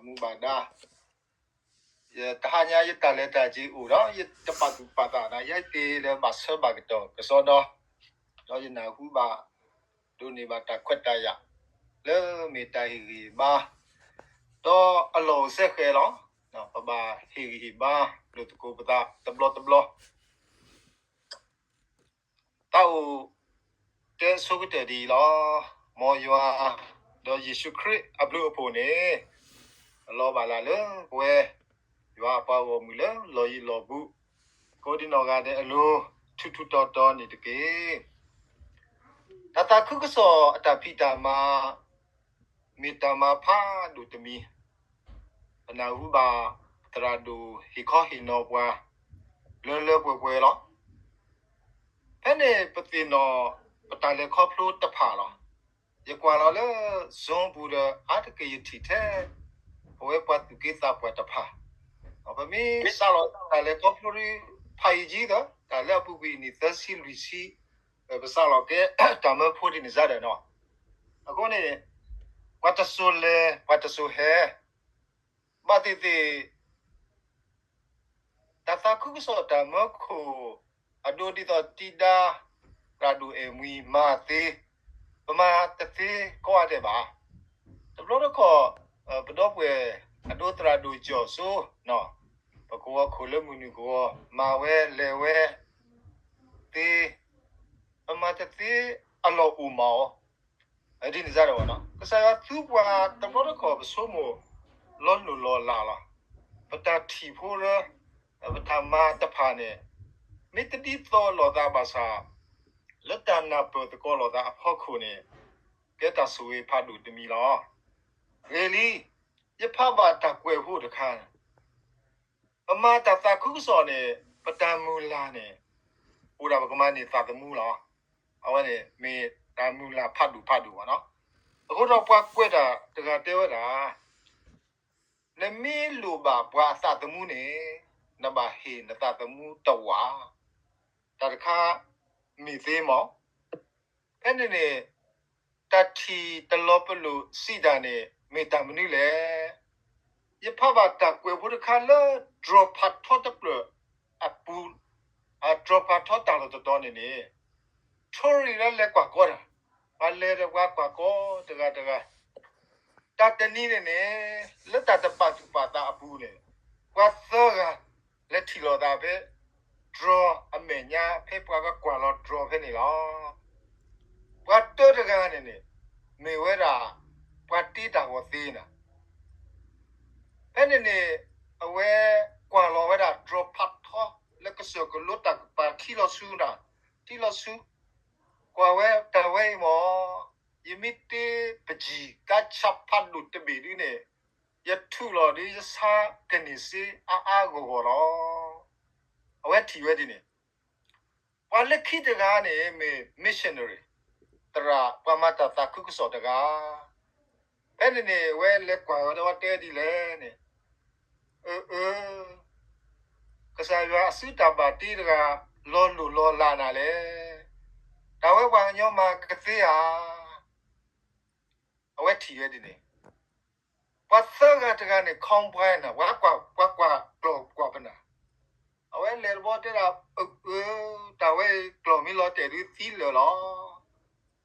မူဘၣ်ဒါ, ယတဟါညါယတၢ်လဲၤတၢ်က့ၤအိၣ်ဒီး ယတပာ်သူၣ်ပာ်သးနၤ ယဟဲက့ၤလၢဘၣ်ဆၢဘၣ်ကတီၢ်ကစီဒီ, ဒီးယနၢ်ဟူဘၣ်ဒိးန့ၢ်ဘၣ်တၢ်ခွဲးတၢ်ယာ် လၢမ့ၢ်တၢ်ဟ့ၣ်ဂံၢ်ဟ့ၣ်ဘါ ဒီးအလီၢ်အိၣ်စဲဃဲၤလီၤ. ပဘၣ်ဟ့ၣ်ဂံၢ်ဟ့ၣ်ဘါ လိာ်သကိးပသးတဘျီတဘျီ သးအိၣ်တဲဆိကတၢၢ်ဒ်အံၤလီၤ. မ်ယွၤ ဒီးယ့ၣ်ၡူးခရံာ်အဘျုးအဖှိၣ်န့ၣ် လီၤဘၣ်လၢ်လၢပဝဲ ယွၤအပှၤဂီၢ်မုၢ်လၢလီၢ်ယံၤလီၢ်ဘူး ကိးဒံနီၢ်ဂၤဒဲးအလိၤ ထူးထူးတီၤတီၤန့ၣ်တက့ၢ်. တၢ်သးခုကစီၣ်အတၢ်ဖံးတၢ်မၤ မ့ၢ်တၢ်မၤဖးဒိၣ်တမံၤ, ပနၢ်ဟူဘၣ်သရၣ်ဒိၣ်ဟ့ၣ်ခီဟ့ၣ်နီၤပှၤ လၢလၢပှဲၤပှဲၤလီၤ. ဖဲန့ၣ်ပသ့ၣ်နီၣ်ပတၢ်လဲၤခီဖျိတဖၣ်လီၤ. ယကွၢ်လီၤလၢ Zoom ပူၤဒီး အါတက့ၢ်ယထံၣ်ထဲ ပဝဲပှၤသူၣ်က့သးပှၢ်တဖၣ်, ပမ့ၢ်စးလီၤတၢ်လဲၤခီဖျိဒ် ဖးယံာ်ကံသီ တၢ်လၢအပူၤကွံာ်အနံၣ်သၢဆံလွံၢ်ဆံ ပစးလီၤကဲ တၢ်မၢဖိဒ်န့ၣ်စ့ၢ်ဒီးနီၤ. အဃိန့ၣ် ပှၤတစိၤလဲၤ ပှၤတစိၤဟဲ ဘၣ်သ့ၣ်သ့ၣ် တၢ်သးခုကစီၣ်တၢ်မၢခိၣ် အဒိဒ်သိးတံဒါ သရၣ်ဒိၣ်အဲၣ်မှံမၤသ့, ပမၤတသ့ကိးဂၤဒဲးဘၣ်. တဘျီတခီၣ် ပဒီပုၢ်ဝဲၢ် အဒိသရၣ်ဒိၣ်ကၠီၣ်စိ ပကဝီၤခိၣ်လၢမုၢ်နုာ်ကဝီၤ မၤဝဲလဲၤဝဲသ့, ပမၤတသ့အလီၢ်အိၣ်မးအီၤ ဒ်န့ၣ်စ့ၢ်ဒီးနီၤ. ကစၢ်ယွၤသူပှၤတဘျီတခီၣ် ပဆိကမိၣ်လီၤလိၢ်လီၤလးလီၤ. ပတၢ်ထံၣ်ဖိရၢ ပတၢ်မၤတဖၣ်န့ၣ် မ့ၢ်တဒ်သိးလိာ်သးဘၣ်ဆၣ် လၢတၢ်နၢ်ပၢၢ်သကိးလိာ်သးအဖီခိၣ်န့ၣ် ကဲတၢ်ဆိၣ်ဂ့ၤဖးဒိၣ်တမံၤလီၤ. ဂ့ၤလံ, ယဖးဘၣ်တၢ်ကွဲးဖိတခါန့ၣ် ပမၤတၢ်သးခုကစီၣ်န့ၣ် ပတၢ်မုၢ်လၢ်န့ၣ် အိၣ်ဒၣ်ပကမၤန့ၢ်သးသမူလီၤ. အဝဲန့ၣ်မ့ၢ်တၢ်မုၢ်လၢ်ဖးဒိၣ်ဖးဒိၣ်ဘၣ်နီၤ. အဃိဒီးပှၤကွဲးတၢ်တဂၤတဲဝဲဒၣ် နမ့ၢ်လိၣ်ဘၣ်ပှၤအသးသမူန့ၣ် နဘၣ်ဟ့ၣ်နသးသမူတဝာ်, တၢ်တခါမ့ၢ်သ့မး. ဖဲန့ၣ်န့ၣ် တၢ်ထံၣ်တလီၤပလိာ်စံးတၢ်န့ၣ် မ့ၢ်တၢ်မနုၤလဲၣ်. ယဖးဘၣ်တၢ်ကွဲးဖိတခါလၢ တြီၤဖးထီတဖျၢၣ်အပူၤ, တြီၤဖးထီတၢ်လီၢ်တတီၤန့ၣ်န့ၣ် ထိရံၣ်လၢလဲၤကွၢ်ကီတၢ်, ပှၤလဲၤဒီးပှၤကွၢ်ကီတဂၤတဂၤ တၢ်တနံၤန့ၣ်န့ၣ် လၢတၢ်တပာ်သူၣ်ပာ်သးအပူၤန့ၣ် ပှၤသၢဂၤ လဲၤထံၣ်လိာ်သးဖဲ တြီၤအမဲာ်ညါ ဖဲပှၤကကွၢ်လီၤတြီၤဖဲန့ၣ်လီၤ. ပှၤတၢတဂၤန့ၣ်န့ၣ် မ့ၢ်ဝဲဒၣ် ပှၤတ့တၢ်ဂီၤသ့နၤ. ဖဲန့ၣ်န့ၣ် အဝဲကွၢ်လီၤဝဲဒၣ်တြီၤဖးထီ လၢကစၢၢ်ကလိတၢ်ကပၤထံလီၤဆူနၤ, ထံလီၤဆူ ကွၢ်ဝဲတၢ်ဝဲအံၤမး, ယမ့ၢ်တ့ပကံၢ်ကါဆးဖးဒိၣ်တဘ့ၣ်ဒုန့ၣ် ယထုးလီၤဒီးယဆါကန့ၢ်စ့အါအါဂီၢ်ဂီၢ်လီၤ. အဝဲထံၣ်ဝဲဒ်န့ၣ်, ပှၤလၢခံတဂၤန့ၣ်မ့ၢ် missionary သရၣ်ပှၤမၤတၢ်သးခုကစီၣ်တဂၤ ဖဲန့ၣ်န့ၣ် အဝဲလဲၤကွၢ်ဝဲဒီးဝဲတဲဒ်လဲၣ်န့ၣ်, အၢ အၢ ကစၢ်ယွၤအစုတၢ်ဘၣ်တ့တဂၤ လီၤလိၢ်လီၤလးနၤလဲၣ်. တၢ်ဝဲပှၤကညီမၤကသ့ဧါ. အဝဲထံၣ်ဝဲဒ်န့ၣ်, ပှၤသၢဂၤတဂၤန့ၣ် combine နၤ, ပှၤကွၢ်ကျီၢ်ကွၢ်ပနၢ်, အဝဲလဲၤတဘျီတဲဒၣ် အၢ အၢ တၢ်ဝဲအံၤကျီၢ်မ့ၢ်လီၤတဲာ်ဒုသံလၢာ်လီၤ.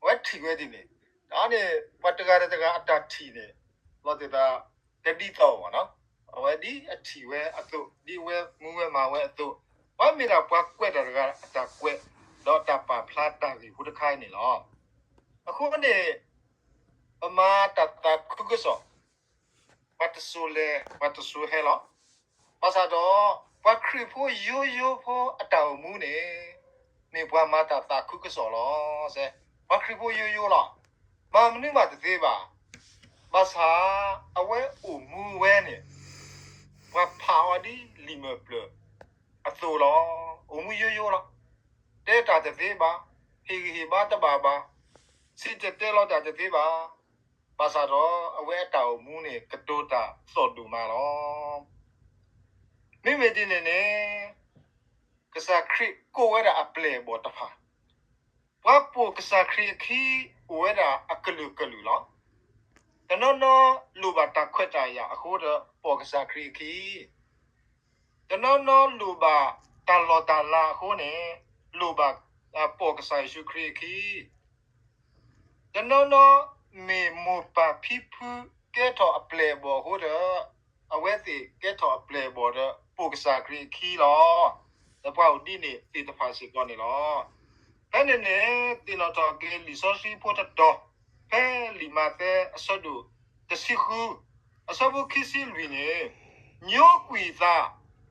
အဝဲထံၣ်ဝဲဒ်န့ၣ်, တၢ်န့ၣ် ပှၤတဂၤဒီးတဂၤအတၢ်ထံၣ်န့ၣ် လီၤတဲာ်သး တဒ်သိးဘၣ်နီၤ. အဝဲဒ်အထံၣ်ဝဲအသိး, ဒ်အဝဲမူဝဲမၤဝဲအသိး, ပှၤမ့ၢ်ဒၣ်ပှၤကွဲးတၢ်တဂၤအတၢ်ကွဲး, ဒီးတၢ်ပာ်ဖျါတၢ်ဂ့ၢ်ဖိတခါအံၤန့ၣ်လီၤ. အဃိန့ၣ် ပမၤတၢ်သးခုကစီၣ် ပှၤတစိၤလဲၤ ပှၤတစိၤဟဲလီၤ. ဘၣ်ဆၣ်ဒီး ပှၤခရံာ်ဖိယိယိဖိအတၢ်အိၣ်မူန့ၣ် မ့ၢ်ပှၤမၤတၢ်သးခုကစီၣ်လီၤ. ပှၤခရံာ်ဖိယိယိလီၤ. မၤမနုၤမးတသ့ဘၣ်. ဘၣ်ဆၣ် အဝဲအိၣ်မူဝဲန့ၣ် ပှၤဖးအီၤဒ်လံာ်မၢ်ပျၢၤအသိးလီၤ. အိၣ်မူယိယိလီၤ. တဲတၢ်တသ့ဘၣ်. ဟ့ၣ်ဂံၢ်ဟ့ၣ်ဘါတဘၣ်ဘၣ်. စံၣ်တဲၤတဲလီၤတၢ်တသ့ဘၣ်. ဘၣ်ဆၣ်ဒီး အဝဲအတၢ်အိၣ်မူန့ၣ် ကတိၤတၢ်သီၣ်ဒိၣ်မးလီၤ. မ့မ့ၢ်ဒ်န့ၣ်န့ၣ် ကစၢ်ခရံာ်ကိးဝဲဒၣ်အပျဲၢ်အဘီၣ်တဖၣ်, ပှၤပိာ်ကစၢ်ခရံာ်အခံ အိၣ်ဝဲဒၣ်အကလုာ်ကလုာ်လီၤ. တနီၤနီၤလိၣ်ဘၣ်တၢ်ခွဲးတၢ်ယာ်အဃိဒီး ပိာ်ကစၢ်ခရံာ်အခံ, တနီၤနီၤလိၣ်ဘၣ်တၢ်လီၢ်တၢ်လၤအဃိန့ၣ် လိၣ်ဘၣ် ပိာ်ကစၢ်ယ့ၣ်ၡူးခရံာ်အခံ, တနီၤနီၤမ့ၢ်မိၢ်ပၢ်ဖံဖုကဲထီၣ်အပျဲၢ်အဘီၣ်အဃိဒီး အဝဲသ့ၣ်ကဲထီၣ်အပျဲၢ်အဘီၣ်ဒီး ပိာ်ကစၢ်ခရံာ်အခံလီၤ. ဒီးပှၤအိၣ်ဒ်န့ၣ်သ့ၣ်တဖၣ်စ့ၢ်ကီးန့ၣ်လီၤ. ဖဲန့ၣ်န့ၣ် သ့ၣ်နီၣ်ထီၣ်က့ၤလံာ်စီဆှံဖိတတီၤ, ဖဲလံာ်မးသဲအဆၢဒိၣ်တဆံဃု, အဆၢဖိခံဆံလွံၢ်န့ၣ်, ညိကွံာ်သး,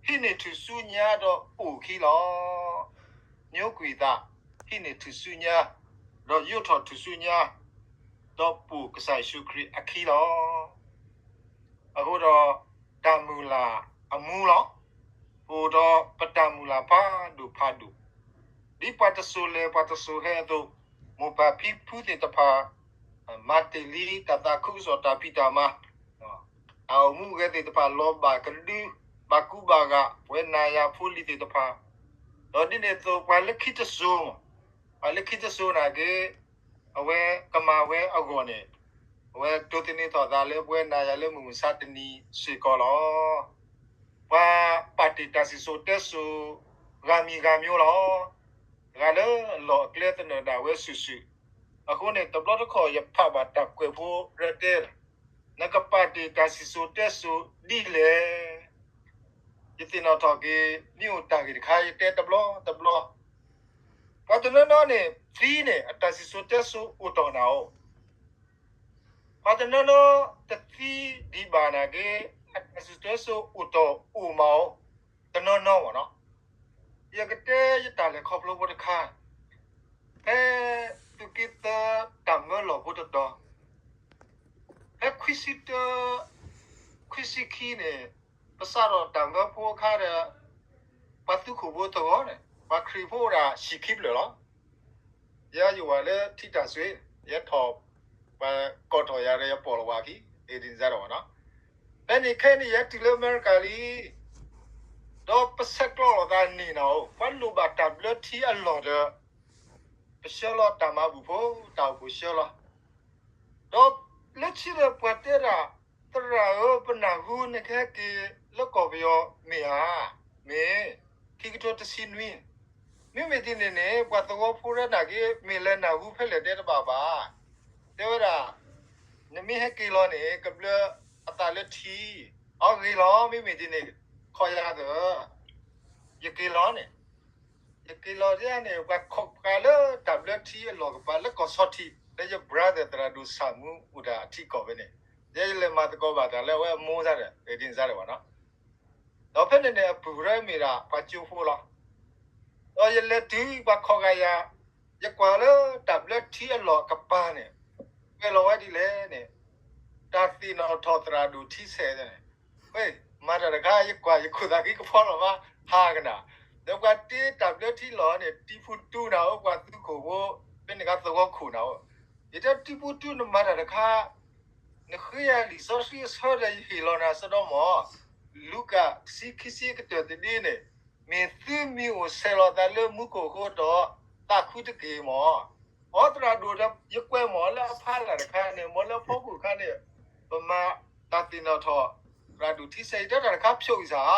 ဟံးန့ၢ်ထူၣ်စုညါဒီးပိာ်အခံလီၤ. ညိကွံာ်သး, ဟံးန့ၢ်ထူၣ်စုညါ, ဒီးယိးထီၣ်ထူၣ်စုညါ, ဒီးပိာ်ကစၢ်ယ့ၣ်ၡူးခရံာ်အခံလီၤ. အဃိဒီး တၢ်မုၢ်လၢ်အမူလီၤ. အိၣ်ဒီးပတၢ်မုၢ်လၢ်ဖးဒိၣ်ဖးဒိၣ်, ဒ်ပှၤတစိၤလဲၤပှၤတစိၤဟဲအသိး, မိၢ်ပၢ်ဖံဖုသ့ၣ်တဖၣ် မၤတ့ၢ်လံတၢ်သးခုကစီၣ်တၢ်ဖံးတၢ်မၤ, တၢ်အိၣ်မူအဂဲၤသ့ၣ်တဖၣ် လီၤဘၣ်ကဒု, ဘၣ်ကူဘၣ်ဂာ် ပဝဲနၤယၤဖိလံၤသ့ၣ်တဖၣ်, ဒီးဒ်န့ၣ်အသိး ပှၤလၢခံတစိၤ, ပှၤလၢခံတစိၤနာ်က့ အဝဲကမၤဝဲအဂီၢ်န့ၣ်, အဝဲတိၢ်သန့ၤထီၣ်သးလၢပဝဲနၤယၤလၢမုၢ်မဆါတနံၤစ့ၢ်ကီးလီၤ. ပှၤပာ်တ့ၢ်တၢ်စံၣ်စိၤတဲစိၤ ဂၤမံၤဂၤမံၤလီၤ. တဂၤလၢအလီၢ်အကျဲသနၢၣ်ဒၣ်ဝဲစုာ်စုာ်, အဃိန့ၣ် တဘျီတခီၣ်ယဖးဘၣ်တၢ်ကွဲးဖိရဲၣ်တဲလီၤ, နကပာ်တ့ၢ်တၢ်စံၣ်စိၤတဲစိၤဒ်လဲၣ်. ယသ့ၣ်နီၣ်ထီၣ်က့ၤ မ့ၢ်အိၣ်တၢ်ဂ့ၢ်တခါ ယတဲတဘျီတဘျီ, ပှၤတနီၤနီၤန့ၣ် သံန့ၣ် အတၢ်စံၣ်စိၤတဲစိၤအိၣ်တ့ၢ်နၤဧိၤ, ပှၤတနီၤနီၤတသံဒံးဘၣ်နာ်က့ အတၢ်စံၣ်စိၤတဲစိၤအိၣ်တ့ၢ်အိၣ်မးဧိၤ, တနီၤနီၤမ့ၢ်နီၤ. ယကတဲယတၢ်လဲၤခီဖျိဖိတခါ, ဖဲသုးက့သၢတၢ်မၢလီၢ်ဖိတတီၤ, ဖဲခွံဆံတၢ, ခွံဆံခံန့ၣ်, ပစးထီၣ်တၢ်မၢဖိအခါဒီး ပှၤသုးခိၣ်ဖိသဝီန့ၣ် ပှၤခရံာ်ဖိအိၣ်ဒၣ်ဆံခံဖျၢၣ်လီၤ. ယဲယဝၤလၢထံတၢ်စွ့, ယဲထီၣ်, ပှၤကိးထီၣ်ယၤဒီးယပိာ်လီၤဝၤခံ, ဒ်န့ၣ်စ့ၢ်ကီးနီၤ. ဖဲန့ၣ်ခဲအံၤန့ၣ် ယဲတုၤလၢအမဲရကၤလံ, ဒီးပဆဲးကျိးလိာ်သးန့ၢ်နၤဧိၤ, ပှၤလိၣ်ဘၣ်တၢ်ဘျၢထံအလီၢ်ဒီး ပဆှၢလီၤတၢ်မၤဘူၣ်ဖိ, တၢ်အိၣ်ဖှိၣ်ဆှၢလီၤ. ဒီးလၢခံဒီးပှၤတဲဒၣ်, သရၣ်ဧၢ, ပနၢ်ဟူနကဟဲက့ၤလၢကီၢ်ပယီၤမ့ၢ်ဧါ, မ့ၢ်, ခံကထိတဆံနွံ, မ့မ့ၢ်ဒ်န့ၣ်န့ၣ် ပှၤသဝီဖိရဲၣ်နာ်က့ မ့ၢ်လဲၤနၢ်ဟူဖဲလဲၣ်တဲတဘၣ်ဘၣ်. တဲဝဲဒၣ်, နမ့ၢ်ဟဲက့ၤလီၤန့ၣ် ကဘျၢအသးလၢထံ, အဂ့ၤလီၤ, မ့မ့ၢ်ဒ်န့ၣ်, ခီယၤသၢ ယက့ၤလီၤန့ၣ်, ယက့ၤလီၤဒ်န့ၣ် ပှၤခိးပှၤလၢတၢ်ဘျၢထံအလီၢ်ကပၤလၢကီၢ်ဆီထံး လၢယ brother သရၣ်ဒိၣ်ဆၣ်မူအိၣ်တၢ်အထံကီၢ်ဖဲန့ၣ်, ယဲယလဲၤမၤသကိးဘၣ်တၢ်လၢအဝဲအမိၢ်စ့ၢ်ကီး, ဒ်န့ၣ်စ့ၢ်ကီးနီၤ. ဒီးဖဲန့ၣ်န့ၣ် အပုၢ်ရဲၣ်မ့ၢ်ဒၣ်ပှၤကၠိဖိလီၤ. ဒီးယလဲၤတုၤပှၤခိးဂၤယၤ, ယကွၢ်လၢတၢ်ဘျၢထံအလီၢ်ကပၤန့ၣ်, ကွဲးလီၤဝဲဒ်လဲၣ်န့ၣ်, တၢ်သ့ၣ်နီၣ်ထီၣ်သရၣ်ဒိၣ်ထံဆဲးန့ၣ်, မၤတၢ်တခါ ယကွၢ်ယခိၣ်သးကံကဖီလီၤဘၣ် ဟးကနၣ်, ဒီးပှၤတ့တၢ်ဘျၢထံလီၢ်န့ၣ် တံဖူတူနၤဧိၤ ပှၤသုးခိၣ်ဖိ, ဖဲန့ၣ်အခါသဝီခိၣ်နၤဧိၤ, ယတဲတံဖူတူနမၤတၢ်တခါ, နဃ့ယၤလံာ်စီဆှံအဆၢဒီးယဟ့ၣ်လီၤနၤဆၢဒီးမၢ်, လူၤကၣ်တဆံခံဆံကတၢၢ်တဒ့န့ၣ်, မ့ၢ်သုမ့ၢ်အိၣ်ဆဲးလီၤသးလၢမူခိၣ်အဃိဒီး, သးခုတက့ၢ်မၢ်. အိ သရၣ်ဒိၣ်ဒီး ယကွဲးမၢ်လၢအဖီလာ်တခါန့ၣ် မၢ်လၢအဖီခိၣ်တခါန့ၣ်, ပမၤတၢ်သ့ၣ်နီၣ်ထီၣ် သရၣ်ဒိၣ်ထံဆဲး ယတဲတၢ်တခါဖျိးအံၤစ့ၢ်ဧါ,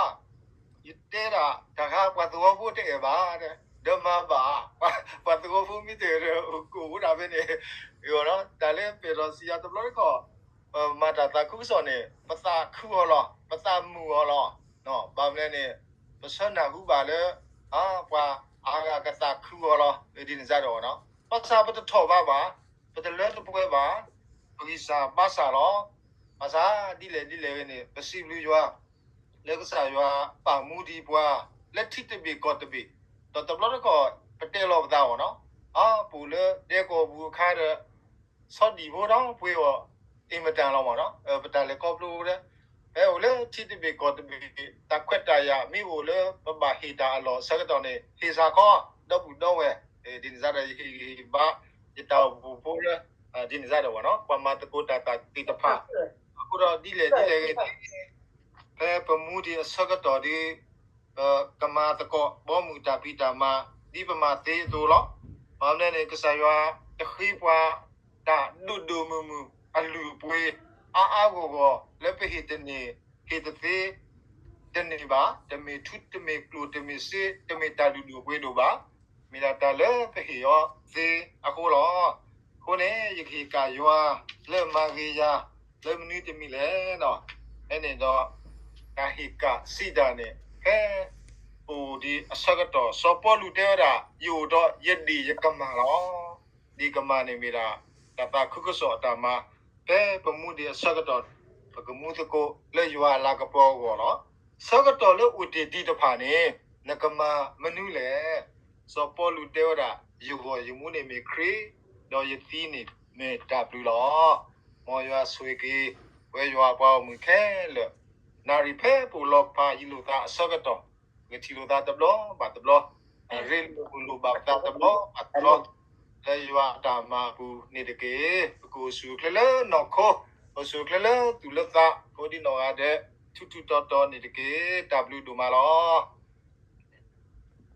ယတဲဒၣ်တၢ်ခါပှၤသဝီဖိတအဲၣ်ဘၣ်, ဒီးမၤဘၣ်, ပှၤသဝီဖိမ့ၢ်တအဲၣ်ဒီး ကအိၣ်ဝဲဒၣ်ဖဲန့ၣ်, တၢ်လၢပအဲၣ်ဒိးစံးယၤတဘျီတခီၣ်, ပမၤတၢ်သးခုကစီၣ်န့ၣ် ပသးခုအီၤလီၤ, ပသးမုာ်အီၤလီၤ, ဘၣ်မနုၤလဲၣ်န့ၣ်, ပဆၢနၢ်ဟူဘၣ်လၢ ပှၤအါဂၤကသးခုအီၤလီၤ, ဒ်န့ၣ်စ့ၢ်ကီးနီၤ, ဘၣ်ဆၣ်ပတထီၣ်ဘးဘၣ်, ပတလၢတပှဲၤဘၣ်, ပဂံၢ်စၢ်ဘါစၢ်လီၤ, ဘၣ်ဆၣ်ဒ်လဲၣ်ဒ်လဲၣ်ဂ့ၤန့ၣ် ပစံးဘျုးယွၤ လၢကစၢ်ယွၤပာ်မူဒံးပှၤ လၢထံတဘ့ၣ်ကီၢ်တဘ့ၣ်, ဒီးတဘျီတခီၣ် ပတဲလီၤပသးအီၤနီၤ, အပူၤလၢဒဲကဝီၤပူၤအခါဒီး ဆီဒံၣ်ဖိဒီးပှ့ၤအီၤ အ့ၣ်မတၤလီၤမၢ်နီၤ, ပတၢ်လဲၤခီဖျိဒီး ဖဲအိၣ်လၢထံတဘ့ၣ်ကီၢ်တဘ့ၣ် တၢ်ခွဲးတၢ်ယာ်မ့ၢ်အိၣ်လၢပဘၣ်ဟ့ၣ်တၢ်အလီၢ်အဆၢကတီၢ်န့ၣ် ဟ့ၣ်စ့ၢ်ကီး ဒီပုၢ်ဒီဝဲၢ်, ဒ်န့ၣ်စ့ၢ်ကီး ယဟ့ၣ်ဂံၢ်ဟ့ၣ်ဘါ ယတၢ်အိၣ်ဖှိၣ်ဖိလၢ ဒ်န့ၣ်စ့ၢ်ကီးနီၤ, ပှၤမၤသကိးတၢ်သ့ၣ်တဖၣ်, အဃိဒီးဒ်လဲၣ်ဒ်လဲၣ်ဂ့ၤန့ၣ် ဖဲပမူဒံးအဆၢကတီၢ်ဒီး ကမၤသကိးဘီမုၢ်တၢ်ဖံးတၢ်မၤ ဒ်ပမၤသ့အသိးလီၤ. ဘၣ်မနုၤလဲၣ်န့ၣ် ကစၢ်ယွၤတဃ့ပှၤ တၢ်ဒိၣ်ဒိၣ်မုၢ်မုၢ်အလုၢ်အပှ့ၤ အါအါဂီၢ်ဂီၢ်လၢပဟ့ၣ်တန့ၢ် ဟ့ၣ်တသ့ တန့ၢ်ဘၣ်, တမ့ၢ်ထူတမ့ၢ်ကျိၣ်တမ့ၢ်စ့ တမ့ၢ်တၢ်လုၢ်ဒိၣ်ပှ့ၤဒိၣ်ဘၣ်. မ့ၢ်ဒၣ်တၢ်လၢပဟ့ၣ်အီၤသ့အဃိလီၤ. အဃိန့ၣ် ယကဟ့ၣ်ကၣ်ယွၤလၢမၤဂ့ၤယၤ လၢမနုၤတမံၤလဲၣ်. ဖဲန့ၣ်ဒီး တၢ်ဟ့ၣ်ကၣ်စံးတၢ်န့ၣ် ဖဲ ပအိၣ်ဒံးအဆၢကတီၢ် စီၤပီလူးတဲဝဲဒၣ် ယအိၣ်ဒီးယဒ့ၣ်ယကမၢ်လီၤ. ဒ့ၣ်ကမၢ်န့ၣ်မ့ၢ်ဒၣ် တၢ်သးခုကစီၣ်အတၢ်မၤ ဖဲပမူဒံးအဆၢကတီၢ် ပကမူသကိးလၢယွၤအလၤကပီၤအဂီၢ်လီၤ. ဆၢကတီၢ်လၢအိၣ်တ့ၢ်ဒံးတဖၣ်န့ၣ် နကမၤမနုၤလဲၣ်. စီၤပီလူးတဲဝဲဒၣ် ယဂီၢ်ယမူန့ၣ်မ့ၢ်ခရံာ်, ဒီးယသံန့ၣ်မ့ၢ်တၢ်ဘျုးလီၤ. မ်ယွၤဆိၣ်ဂ့ၤက့ၤ ပဝဲယွၤအပှၤဂီၢ်မုၢ်ခဲလၢာ် နၣ်ရံၣ်ဖဲပအိၣ်လီၤဖးယံၤလိာ်သးအဆၢကတီၢ် ပကထံၣ်လိာ်သးတဘျီဘၣ်တဘျီ, ရ့လိာ်မုာ်လိာ်ဘၣ်ပသးတဘျီဘၣ်တဘျီ လၢယွၤအတၢ်မၤအပူၤန့ၣ်တက့ၢ်. ပကအိၣ်ဆူၣ်အိၣ်ချ့လၢနီၢ်ခိ, အိၣ်ဆူၣ်အိၣ်ချ့လၢသူၣ်လၢသး ကိးဒံနီၢ်ဂၤဒဲး ထူးထူးတီၤတီၤန့ၣ်တက့ၢ်. တၢ်ဘျုးဒိၣ်မးလီၤ.